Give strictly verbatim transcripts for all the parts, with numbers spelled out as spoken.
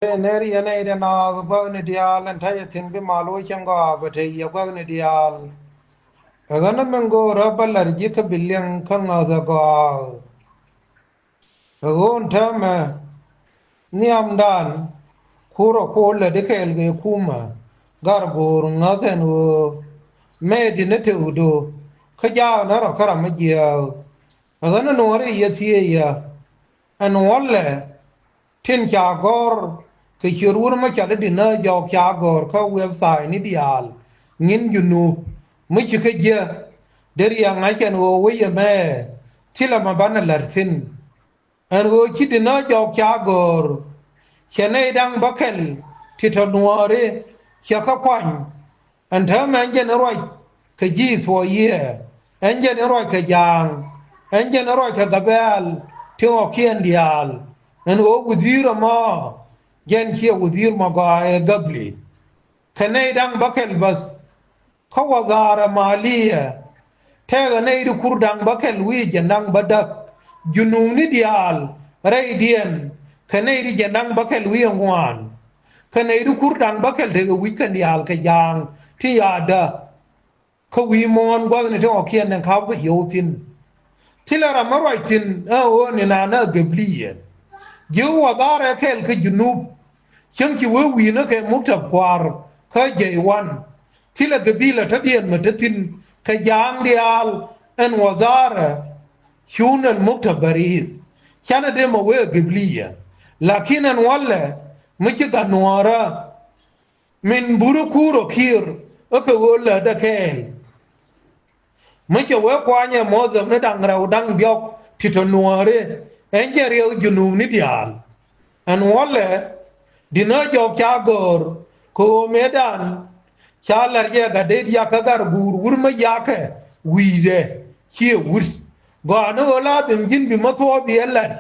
Ner yɛn ɛ idɛ naath gua̱thni diaal ɛn ta̱yɛ thi̱n bi mal wä cäŋ gɔaa bɛ te yɛ gua̱thni diaal. Ɛ ɣän min go̱o̱rä bä la̱r ji̱ kä bi liɛŋ kä ŋäth ɛ gɔaa. Ɛ ɣöö ɛn täämɛ nhiamdan kurɛ kuɔ lät ikɛɛl kɛ kumɛ gar go̱o̱r ŋäth ɛn ɣöö mɛɛdi ni tëkdu kä jaaknä rɔ kä ram mi jiääk. Ɛ ɣän nuɔ̱ɔ̱ri yɛ thiëëyä ɛn wälɛ tin ca gɔ̱r kɛ ciöt wur mi ca di dinä jɔɔk ca gɔ̱r kä website ni diaal ŋi̱n Junub mi ci kä jiä. Deri a ŋa̱c ɛn ɣöö wec ɛmɛ thilɛ ma banɛ la̱r thi̱n. Ɛn ɣöö ci dinä jɔɔk ca gɔ̱r cɛ nɛy da̱ŋ bäkɛl ti tɔ nuɔ̱ɔ̱ri cɛ kä kuany. Ɛn täämɛ ɛn jɛn i̱ ruac kɛ ji̱ Ithiopia, ɛn jɛn i̱ ruac kɛ ja̱a̱ŋ, ɛn jɛn i̱ ruac kɛ gabɛɛl ti ŋɔ̱kiɛn diaal. Ɛn ɣöö wudhi̱i̱r ɛmɔ jɛn ciɛ wudhi̱i̱r mɔ gɔaa ɛ gäbli kɛ nɛy da̱ŋ bäkɛl bäth. Kä wä dhaarɛ maliyɛ tɛkɛ nɛy ti kur da̱ŋ bäkɛl wi̱i̱ jɛn da̱ŋ bädäk. Junubni diaal rɛydiɛn kɛ nɛy ti jɛn da̱ŋ bäkɛl wi̱i̱ ŋuan. Kɛ nɛy ti kur da̱ŋ bäkɛl tekɛ wi̱c kɛn diaal kɛ ja̱a̱ŋ ti ya̱a̱dä. Kä wi̱i̱ muɔ̱ɔ̱n gua̱thni ti ŋɔ̱kiɛn ni ka̱p yio̱w thi̱n. Thilɛ ram mi ruac thi̱n ɛ ɣöö ni naan ɛ gäbli yɛ. Ji̱ wä dhaarɛ kɛɛl kä Junub. Cäŋ ci wee wi̱i̱ ni kɛ muktab kua̱r kä jɛy wan. Thilɛ gäbilä tädiɛn mi te thi̱n kɛ ja̱a̱ŋ diaal ɛn wä dhaarɛ. Cuun ɛn muktab bäriith canɛ dee mɛ wee gäbli yɛ. Lakin ɛn wälɛ mi ci gat nuɔ̱ɔ̱rä. Min burä kuur ɔ kiër ɛ kɛ ɣöö lätdä kɛɛl. Mi cɛ wee kuanyɛ Muɔthɛp ni da̱ŋ rɛw da̱ŋ diɔ̱k ti tɔ nuɔ̱ɔ̱ri ɛn jɛ riɛk Junubni diaal. Ɛn wälɛ dinä jɔɔk ca gɔ̱r kɛ ɣöö mëëdan ca la̱r jɛ gat dee diakä gar guur wur mi yakɛ wi̱i̱dɛ ciɛ wur. Gɔaa ni ɣöö la dhim ji̱n bi mi thuɔɔk bi ɛ la̱t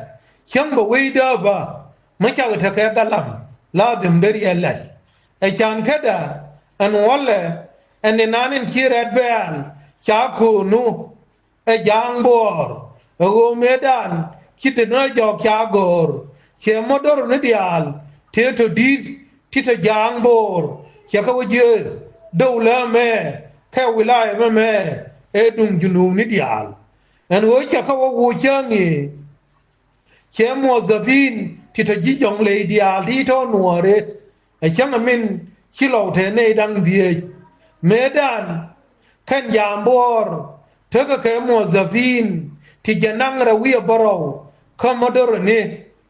cäŋ bɛ wecdä bä mi cakɛ tekɛ galam la dhim dee riɛl la̱t. Ɛ can kädä ɛn wälɛ ɛn ni nan in ci rɛt bɛ̈ɛ̈l ca köönu ɛ ja̱a̱ŋ buɔɔr. Ɛ ɣöö mëëdan ci dee nä jɔɔk ca göör cɛ motor ni diaal tëë tɔ di̱t ti tɔ ja̱a̱ŋ buɔɔr cɛ kɛ wä jiääth dɔw läämɛ kɛ wilaya mɛmɛ ɛ duŋ Junubni diaal. Ɛn ɣöö cɛ kɛ wä wuɔ cäŋ i̱ cɛ muɔthapin ti tɔ ji̱ jɔ̱ŋ ley diaal ti tɔ nuɔɔri. Ɛ cäŋ min ci lɔw tɛ nɛy da̱ŋ dhieec mëëdan kɛn jaam buɔɔr tekɛ kɛ muɔthapin ti jɛ naŋ rɛw wi̱i̱ ɛ bärɔw kä mädärä ni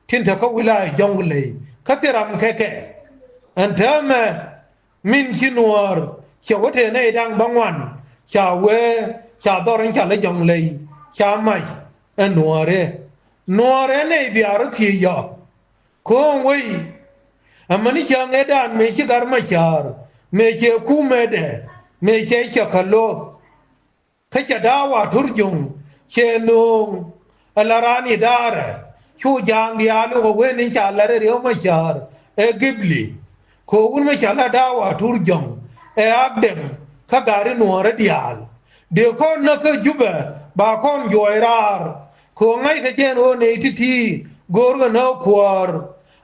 tin te kä wilaya jɔ̱ŋ ley kä thil ram kɛ kɛ. Ɛn täämɛ min ci nuɔɔr cɛ wä tëë nɛy da̱ŋ bäŋuan ca wee ca dhɔr in ca lä jɔ̱ŋ ley ca mac ɛ nuɔɔri. Nuɔɔri ɛ nɛy bia rɔ thiec yɔ. Ko̱o̱ŋ wei amäni cäŋ ëëdan mëë ci gat Macäär mëë cɛ kumɛdɛ mëë cɛ cɛ kä lo̱. Kä cɛ da̱a̱ wa tur juŋ cɛ nööŋ ɛ la raan i̱ da̱a̱rɛ cu ja̱a̱ŋ diaal wä wen in ca lat ɛ riek Macäär ɛ gibli. Kɛ wun mi ca la da̱a̱ wa tur juŋ ɛ ak dem kä gari nuɔɔrä diaal dee kɔn näk kä Jubɛ ba kɔn juɔc raar. Kɛ ɣöö ŋa̱ckɛ jɛ ɛn ɣöö nɛy ti̱ti̱ go̱o̱rkɛ nääk kuäär.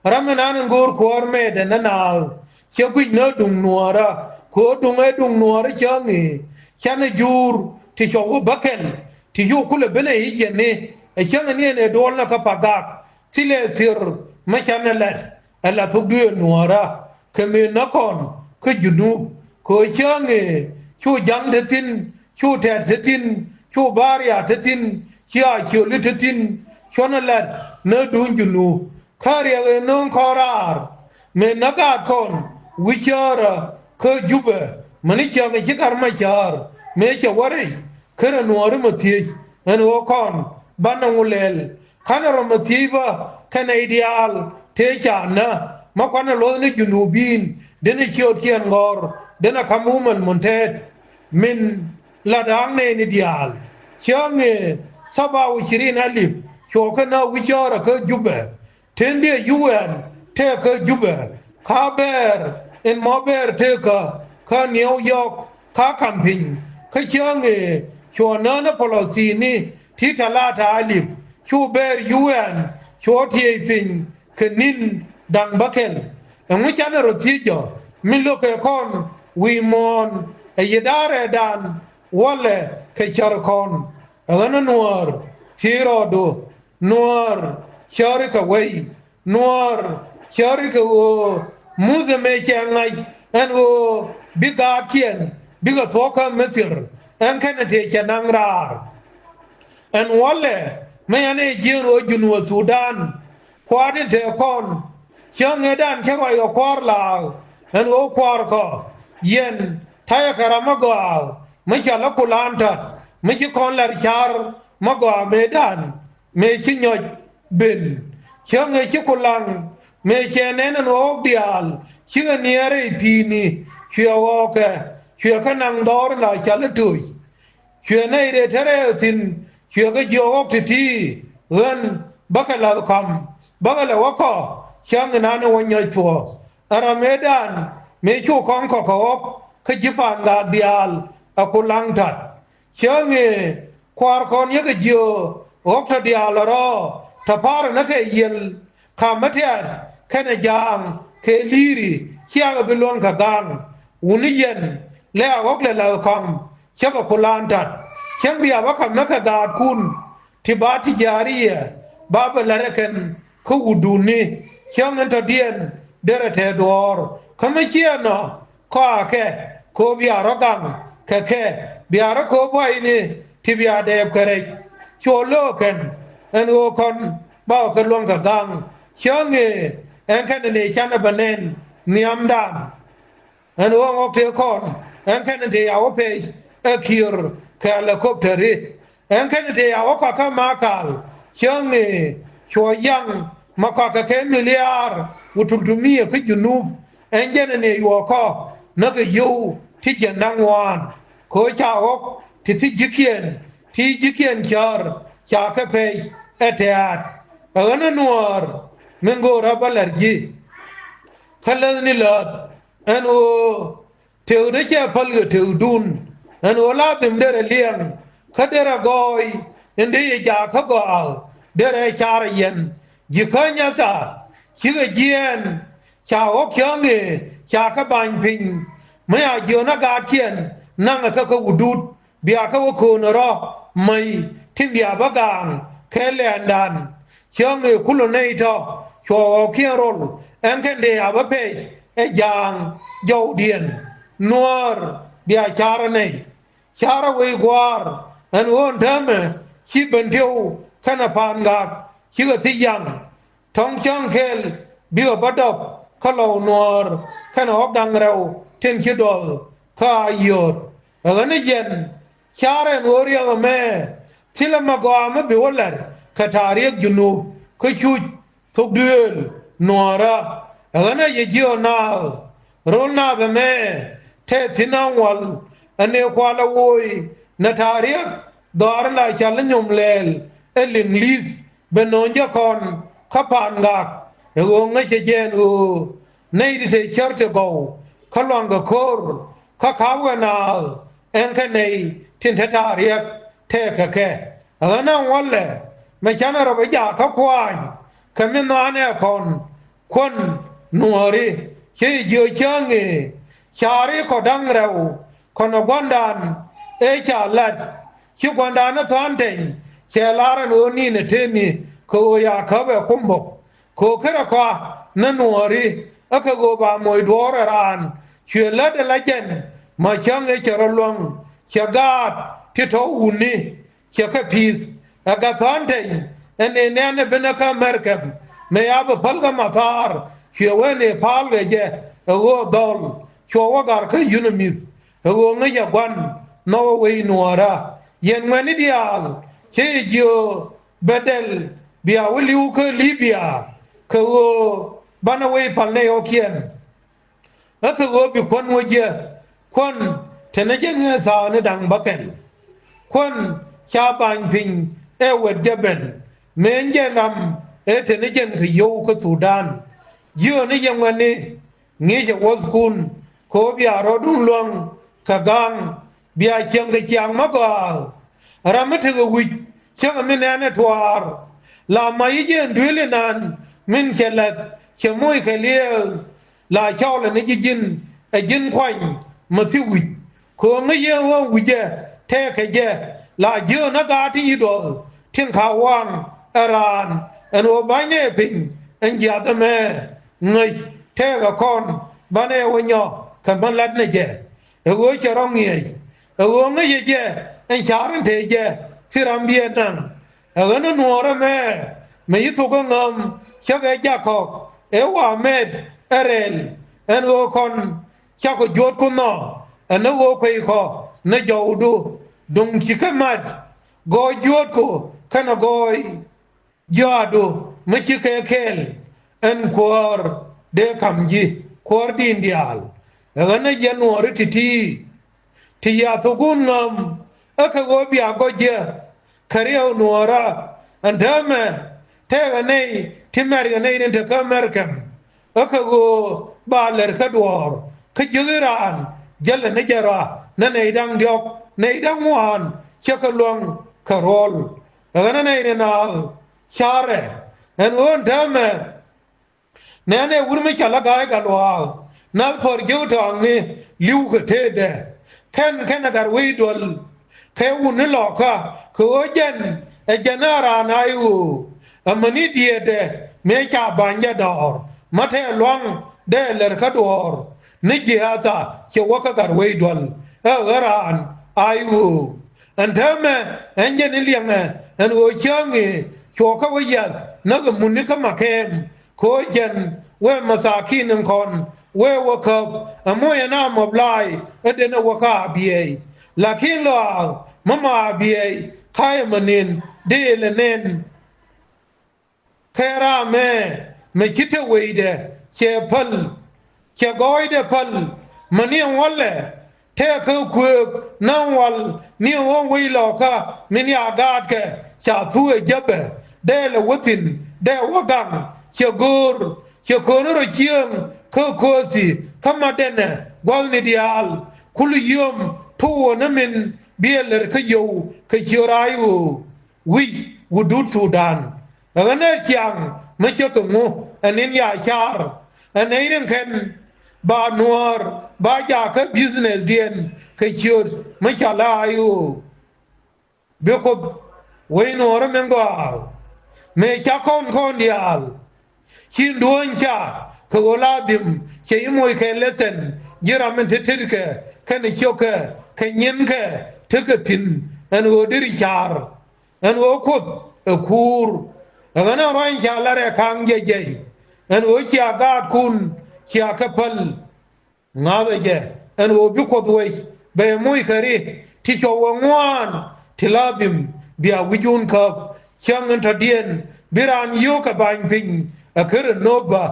Ram mi nan in go̱o̱r kuäär mɛɛtdɛ nä naath cɛ guic nääk duŋ nuäärä. Kɛ ɣöö duŋ ɛ duŋ nuäärä cäŋ i̱ canɛ juur ti cɔw wä bäkɛl ti cu kulɛ benɛ i̱ jiɛni. Ɛ cäŋ ɛ ni ɛn ɛ duɔl nä kä Pagak thilɛ thir mi canɛ lɛt ɛ la thok duëë nuäärä. Kɛ mëë näk kɔn kä Junub kɛ ɣöö cäŋ i̱ cu ja̱ŋ te thi̱n cu tɛ̈t te thi̱n cu baria te thi̱n cia ciöli te thi̱n. Cuɔ̱nɛ lat nääk duŋ Junub kä riɛk ëë nööŋ kɔn raar. Mëë näk gaat kɔn wi̱c cäärä kä Jubɛ mäni ciaŋ ɛ ci gat Macäär mëë cɛ wä rɛy kärɛ nuɔɔri mɛ thiec ɛn ɣöö kɔn banɛ ŋu lɛl. Ka̱nɛ rɔ mɛ thiec bä kɛnɛ i̱ diaal tëë ca nä ma kuanɛ luɔ̱thni Junubin denɛ ciöötkiɛn ŋɔ̱r denɛ ka̱m wumɛn mun tɛɛt. Min la da̱a̱ŋ nɛɛni diaal cäŋ ëë thaba wicirin alip cuɔ̱ɔ̱kä nä wi̱c cäärä kä Jubɛ. Tëndiɛ U N tëëkä Jubɛ ka bɛɛr in mɔ bɛɛr tëëkä kä New York ka ka̱m piny. Kä cäŋ ëë cuɔ nään ɛ Palestini ti talata alip cu bɛɛr U N cuɔ tiey piny kɛ ni̱n da̱ŋ bäkɛl. Ɛŋu canɛ rɔ thiec jɔ mi lo̱kɛ kɔn wi̱i̱ muɔ̱ɔ̱n ɛ yiëë da̱rɛ dan walɛ kɛ cär kɔn? Ɛ ɣän ɛ Nuäär thiec rɔɔdu, Nuäär cäri kɛ wei, Nuäär cäri kɛ ɣöö Muthɛ mëë cɛ ŋa̱c ɛn ɣöö bi gaatkiɛn bikɛ thuɔ̱kä Mithir, ɛn kɛnɛ tëë cɛ naŋ raar. Ɛn walɛ mi ɛn ɛ jiɛn ɣöö Junub Thudan kua̱r tin te kɔn cä ŋetdan cä ruac kɛ kua̱r laak ɛn ɣöö kua̱r kɔ yɛn ta̱yɛ kɛ ram mi gɔaa mi cɔal ɛ Kulan Tat mi ci kɔn la̱r ca̱r mi gɔaa mëëdan mëë ci nyɔc ben. Cä ŋet ci Kulaŋ mëë cɛ nɛn ɛn ɣɔɔk diaal cikɛ niɛɛr rɛy pi̱i̱ni cuɛ ɣɔɔkɛ cuɛ kä naŋ dhɔr in la cɔal ɛ To̱o̱c. Cuɛ nɛy rɛy te rɛy thi̱n cuɛ kɛ jiök ɣɔk ti̱ti̱ ɣän bäkɛ la̱th kɔm bäkɛ lɛ wä kɔ cäŋ inan in wä nyɔc thuɔ̱ɔ̱. Ɛ ram mëëdan mëë cu kɔn kɔk kɛ ɣɔk kä ji̱ pa̱a̱n gaak diaal ɛ Kulaŋ Tat. Cäŋ ëë kua̱r kɔn yekɛ jiök ɣɔk tɔ diaal ɛ rɔ̱ tɔ pa̱a̱r ɛn ɛ kɛ yiël. Ka̱m mi tɛ̈t kɛnɛ ja̱a̱ŋ kɛ li̱i̱ri ciakɛ bi luäŋ kɛ ga̱a̱ŋ. Wuni yɛn lɛ a ɣɔ̱k lɛ la̱th kɔ̱ŋ cäkɛ Kulan Tat. Cäŋ bia bä ka̱m ni kɛ gaatkun ti ba ti ja̱a̱ri yɛ ba bɛ la̱t ɛ kɛn kä wutduni. Cäŋ ɛn tɔ̱diɛn derɛ tɛ̱̈ɛ̱̈ duɔ̱ɔ̱r kä mi ciɛ nɔ kɔakɛ kɛ ɣöö bia rɔ̱ gaŋ kɛ kɛ bia rɔ̱ kɛ ɣöö buayni ti bia dɛɛp kɛ rɛc. Cu lo̱o̱kɛn ɛn ɣöö kɔn bakɔ kɛ luäŋ kɛ ga̱a̱ŋ. Cäŋ ëë ɛn kɛnɛ ni canɛ bɛ nɛn nhiamdan. Ɛn ɣöö ŋɔk tëë kɔn ɛn kɛnɛ tëë ya wä pec ɛ Kiir kɛ helikopteri. Ɛn kɛnɛ tëë ya wä kɔakä Makal. Cäŋ ëë cuɔ yaŋ ma kɔakä kɛ miliar wä tultumiyɛ kä Junub. Ɛn jɛn ɛn ëë yuɔɔkɔ näkɛ yio̱w ti jiɛn da̱ŋ ŋuan. Kɛ ɣöö ca ɣɔk ti thi̱ ji̱kiɛn ti ji̱kiɛn cäär ca kɛ pɛc ɛ tɛ̈ɛ̈t. Ɛ ɣän ɛ Nuäär min go̱o̱rä bä la̱r ji̱ kä läthni läth ɛn ɣöö tëkdä cɛ päl kɛ tëkdun. Ɛn ɣöö la dhim derɛ liɛŋ kä derɛ gɔɔy in dee yɛ jaak kä gɔaa derɛ car yɛn. Ji̱ kä nyatha cikɛ jiɛɛn ca ɣɔk cäŋ ëë ca kɛ ba̱ny piny. Mi a jiöönä gaatkiɛn naŋɛ kä kä wutdut bia kä wä köönä rɔ mäc tin bia bä ga̱a̱ŋ kɛ lɛɛndan. Cäŋ ëë kulɛ nɛy tɔ̱ cuɔ ɣɔɔkiɛn rol ɛn kɛn dee a bä pɛc ɛ ja̱a̱ŋ jɔwdiɛn. Nuäär bia carä nɛy carä wec gua̱a̱r ɛn ɣöö ɛn täämɛ ci Bentiu kɛnɛ Pa̱a̱n Gak cikɛ thiec yaŋ. Tɔ̱ŋ cäŋ kɛl bikɛ bä dɔk kä Lɔw Nuäär kɛnɛ ɣɔ̱k da̱ŋ rɛw tin ci duɔth kä Ayööt. Ɛ ɣän ni yɛn carɛ ɛn ɣöö riɛk ɛmɛ thilɛ ma gɔaa mi bi wä la̱t kɛ ta̱a̱ riɛk Junub kä cuc thok duëël Nuäärä. Ɛ ɣän a yɛ jiök naath ro̱l naath ɛmɛ tɛth thi̱n a ŋuɔl ɛ nëë kualɛ woc nɛ ta̱a̱ riɛk dhɔaar in la cal i̱ nyom lɛɛl ɛ liŋ li̱th. Bɛ no̱o̱ŋ jɛ kɔn kä Pa̱a̱n Gak ɛ ɣöö ŋäcɛ jɛ ɛn ɣöö nɛy ti te cär ti gɔw kä luaŋkɛ ko̱r kä ka̱pkɛ naath ɛn kɛ nɛy tin te ta̱a̱ riɛk tɛɛkɛ kɛ. Ɛ ɣän a ŋuɔ̱lɛ mɛ canɛ rɔ bɛ jaak kä kuaany kɛ mi nhaanɛ kɔn. Kuän Nuääri cä jiök cäŋ ëë ca̱ri kɔ da̱ŋ rɛw kɔnɛ gua̱ndan ëë ca la̱t. Ci gua̱ndan ni Thuan Teny cɛ lar ɛn ɣöö ni̱n ɛ tëëni kɛ ɣöö ya käp ɛ Kumbok. Kɛ ɣöö kärɛ kɔa ni Nuääri ɛ kɛ ɣöö ba moc duɔ̱ɔ̱r ɛ raan cuɛ lät ɛ la jɛn. Ma cäŋ ëë cɛ rɔ luäŋ cɛ gaat ti tɔ̱ wutni. Cɛ kɛ pi̱i̱th ɛ Gat Thuan Teny ɛn ëë nɛn ɛ ben ɛ kä Mɛrkɛp mëë ya bi päl kä mathaar. Cuɛ wee ni pa̱a̱l kɛ jɛ ɛ ɣöö dhɔl cuɔ wä gar kä yun ɛ mi̱th ɛ ɣöö ŋäc ɛ gua̱n nhɔk ɛ wec Nuäärä. Yɛn ŋuɛ̈tni diaal cä yɛ jiök bɛ dɛl bia wä li̱w kä Libia kɛ ɣöö banɛ wec pal nɛy ɣɔ̱kiɛn. Ɛ kɛ ɣöö bi kuän wä jiɛ kuän te ni jɛn ŋɛ thaakni da̱ŋ bäkɛl. Kuän ca ba̱ny piny ɛ wet Jebel mëë jɛn ram ëë te ni jɛn kɛ yio̱w kä Thudan. Jiööni jɛ ŋuɛ̈tni ŋi̱i̱cɛ wuɔ̱thkun kɛ ɣöö bia rɔɔdun luäŋ kɛ ga̱a̱ŋ bia cieŋ kɛ ciaŋ mä gɔaa. Ram mi tekɛ wi̱c cäŋɛ mi nɛ̈nɛ tuaar la mac i̱ jiɛn duëël inan min cɛ la̱th Cɛ moc kɛ liɛɛth la cɔɔlɛ ni ji̱ ji̱n, ɛ ji̱n kuany mi thi̱ wi̱c. Kɛ ɣöö ŋäc yɛn ɣöö wi̱cɛ tɛɛkɛ jɛ la jiöönä gaat ti yi̱ duɔth tin ka waŋ ɛ raan ɛn ɣöö ba̱ny nɛɛ piny ɛn jiath ɛmɛ. Ŋäc tɛɛkɛ kɔn banɛ wä nyɔk kɛ mi lat ni jɛ. Ɛ ɣöö cɛ rɔ ŋiɛc ɛ ɣöö ŋäcɛ jɛ ɛn ca̱r in te jɛ thil ram biɛ naŋ. Ɛ ɣän ɛ nuɔɔr ɛmɛ mi ci thok ɛ ŋäm cä kɛ jakɔk ëë wa mɛt ɛ rɛl ɛn ɣöö kɔn cakɔ juɔ̱ɔ̱tkɔ nhɔk ɛn ɛ ɣöö kueckɔ ni jɔwdu. Duŋ ci kɛ mat gɔɔy juɔ̱ɔ̱tkɔ kɛnɛ gɔɔy jiaadu mi ci kɛ kɛɛl ɛn kuäär dee ka̱m ji̱ kuäär di̱i̱n diaal. Ɛ ɣän ɛ yɛn nuɔɔri ti̱ti̱ ti ya thokun ŋäm ɛ kɛ ɣöö bia gɔ̱ jiɛ kɛ riɛw nuɔɔrä. Ɛn täämɛ tɛɛkɛ nɛy ti mɛ̈rkɛ nɛy ni tekä mɛ̈rkɛm ɛ kɛ ɣöö ba lɛr kä duɔ̱ɔ̱r kä jiäk i̱ raan jälɛ ni jɛ rɔa ni nɛy da̱ŋ diɔ̱k nɛy da̱ŋ ŋuan cɛ kɛ luäŋ kɛ ruɔl. Ɛ ɣän ɛ nɛy ni naath ca̱rɛ ɛn ɣöö ɛn täämɛ nɛnɛ wur mi ca la ga̱a̱c gat luaak nath puɔ̱r jiök tɔ̱a̱ŋni li̱w kɛ tëëdɛ. Kɛn kɛnɛ gat wec duɔ̱l kɛ wutni lɔkä kɛ ɣöö jɛn ɛ jɛn ɛ raan a i̱ ɣöö amäni diëëdɛ mëë ca ba̱ny jɛ dɔɔr ma tɛɛ lua̱ŋ dee lɛr kä duɔ̱ɔ̱r ni jiäätha cɛ wä kä gat wec duɔ̱l. Ɛ ɣä raan a i̱ ɣöö ɛn täämɛ ɛn jɛn i̱ liɛŋɛ ɛn ɣöö cäŋ i̱ cuɔɔkä wä yiath näk i̱ muni kä makɛɛm. Ko̱ jɛn wee mathakin in kɔn wee wä käp ɛ moc ɛn a mɔp laay ɛ den ɛ wä kä a biɛɛy. Lakin lɔaath mä ma a biɛɛy ka̱a̱c ɛmɛ nin dee lɛ nɛn. Kɛ raamɛ mɛ ci te weydɛ cɛ päl cɛ gɔɔydɛ päl. Mäni ɛn walɛ tɛɛkä kuëëk naŋ wal ni ɣöö wec lɔkä min ya gaatkɛ ca thuucɛ jäpɛ dee lɛ wä thi̱n dee wä gaŋ. Cɛ göör cɛ kööni rɔ cieŋ kä kööthi kä matdɛnɛ gua̱thni diaal. Kul yio̱o̱m tuucä ni min biɛ lɛr kä yio̱w kɛ ciöt rac ɣöö wi̱c wutdut Thudan. Ɛ ɣän ɛ ciaŋ mi cä kɛ ŋu ɛn in ya car ɛn nɛy rin kɛn ba nuäär ba jakä businessdiɛn kɛ ciöt mi ca la a i̱ ɣöö bi Kuoth wec nuɔɔrä min gɔaa mëë ca kɔn kɔn diaal. Ci duɔ̱ɔ̱ny ca kɛ ɣöö la dhim cɛ i̱ moc kɛ lethɛn ji̱ ram in te tetkɛ kɛnɛ ciökɛ kɛ nyinkɛ tekɛ thi̱n ɛn ɣöö deri ca̱r. Ɛn ɣöö Kuoth ɛ kuur ɛ ɣän ɛn ruac in ca lar ɛ ka̱a̱ŋ jɛ jɛy ɛn ɣöö cia gaatkun cia kɛ päl. Ŋa̱thɛ jɛ ɛn ɣöö bi Kuoth wec bɛ moc kɛ ri ti cɔw ɛ ŋuan ti la dhim bia wi̱cun käp. Cäŋ in tɔ̱diɛn bi raan yio̱o̱k kɛ ba̱ny piny ɛ ker ɛ nööp bä.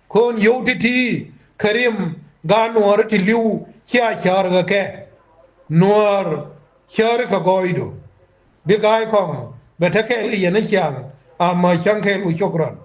Ko̱n yio̱w ti̱ti̱ kɛ rim gaat nuɔɔri ti li̱w cia cäär kɛ kɛ nuɔɔr cääri kɛ gɔɔydu. Bi ga̱a̱c kɔŋ bɛ te kɛɛl kɛ yɛn ɛ ciaŋ. Ama cäŋ kɛɛl ku cok rɔn.